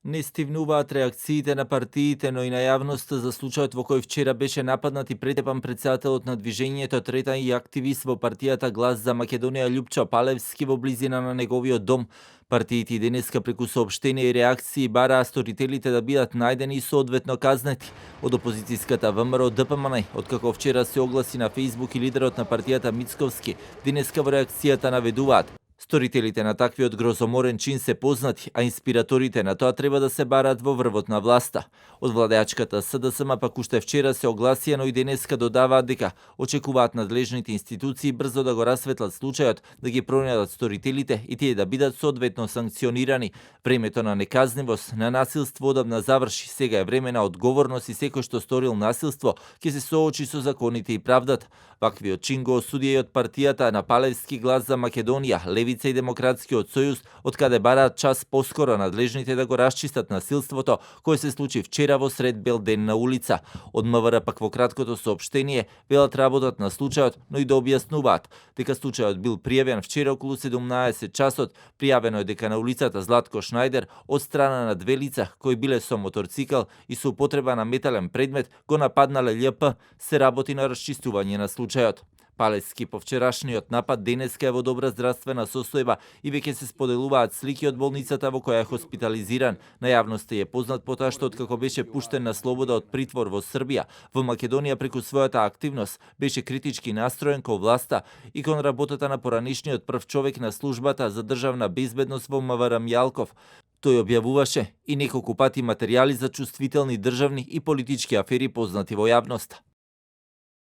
Не стивнуваат реакциите на партиите, но и на јавноста за случајот во кој вчера беше нападнат и претепан претседателот на движењето Трета и активист во партијата Глас за Македонија Љупчо Палевски во близина на неговиот дом. Партиите и денеска преку соопштенија и реакции бараа сторителите да бидат најдени и соодветно казнети. Од опозицијската ВМРО ДПМН, откако вчера се огласи на Фејсбук и лидерот на партијата Мицковски, денеска во реакцијата наведуваат: сторителите на таквиот грозоморен чин се познати, а инспираторите на тоа треба да се барат во врвот на власта. Од владеачката СДСМ пак уште вчера се огласија, но и денеска додаваат дека очекуваат надлежните институции брзо да го расветлат случајот, да ги пронајдат сторителите и тие да бидат соодветно санкционирани. Времето на неказнивост, на насилство одамна заврши. Сега е време на одговорност и секој што сторил насилство ќе се соочи со законите и правдата. Ваквиот чин го осуди и од партијата на Палевски Глас за Македонија, Левица и Демократскиот сојуз, од каде бараат час поскоро надлежните да го расчистат насилството кое се случи вчера во сред бел ден на улица. Од МВР пак во краткото соопштение велат работат на случајот, но и да објаснуваат дека случајот бил пријавен вчера околу 17 часот. Пријавено е дека на улицата Златко Шнајдер од страна на две лица кои биле со моторцикл и со употреба на метален предмет го нападнале љп, се работи на расчистување на случајот. Палевски по вчерашниот напад денеска е во добра здравствена состојба и веќе се споделуваат слики од болницата во која е хоспитализиран. На јавноста е познат потоа што откако беше пуштен на слобода од притвор во Србија, во Македонија преку својата активност беше критички настроен кон власта и кон работата на поранишниот прв човек на службата за државна безбедност во МВР Мјалков. Тој објавуваше и неколку пати материјали за чувствителни државни и политички афери познати во јавноста.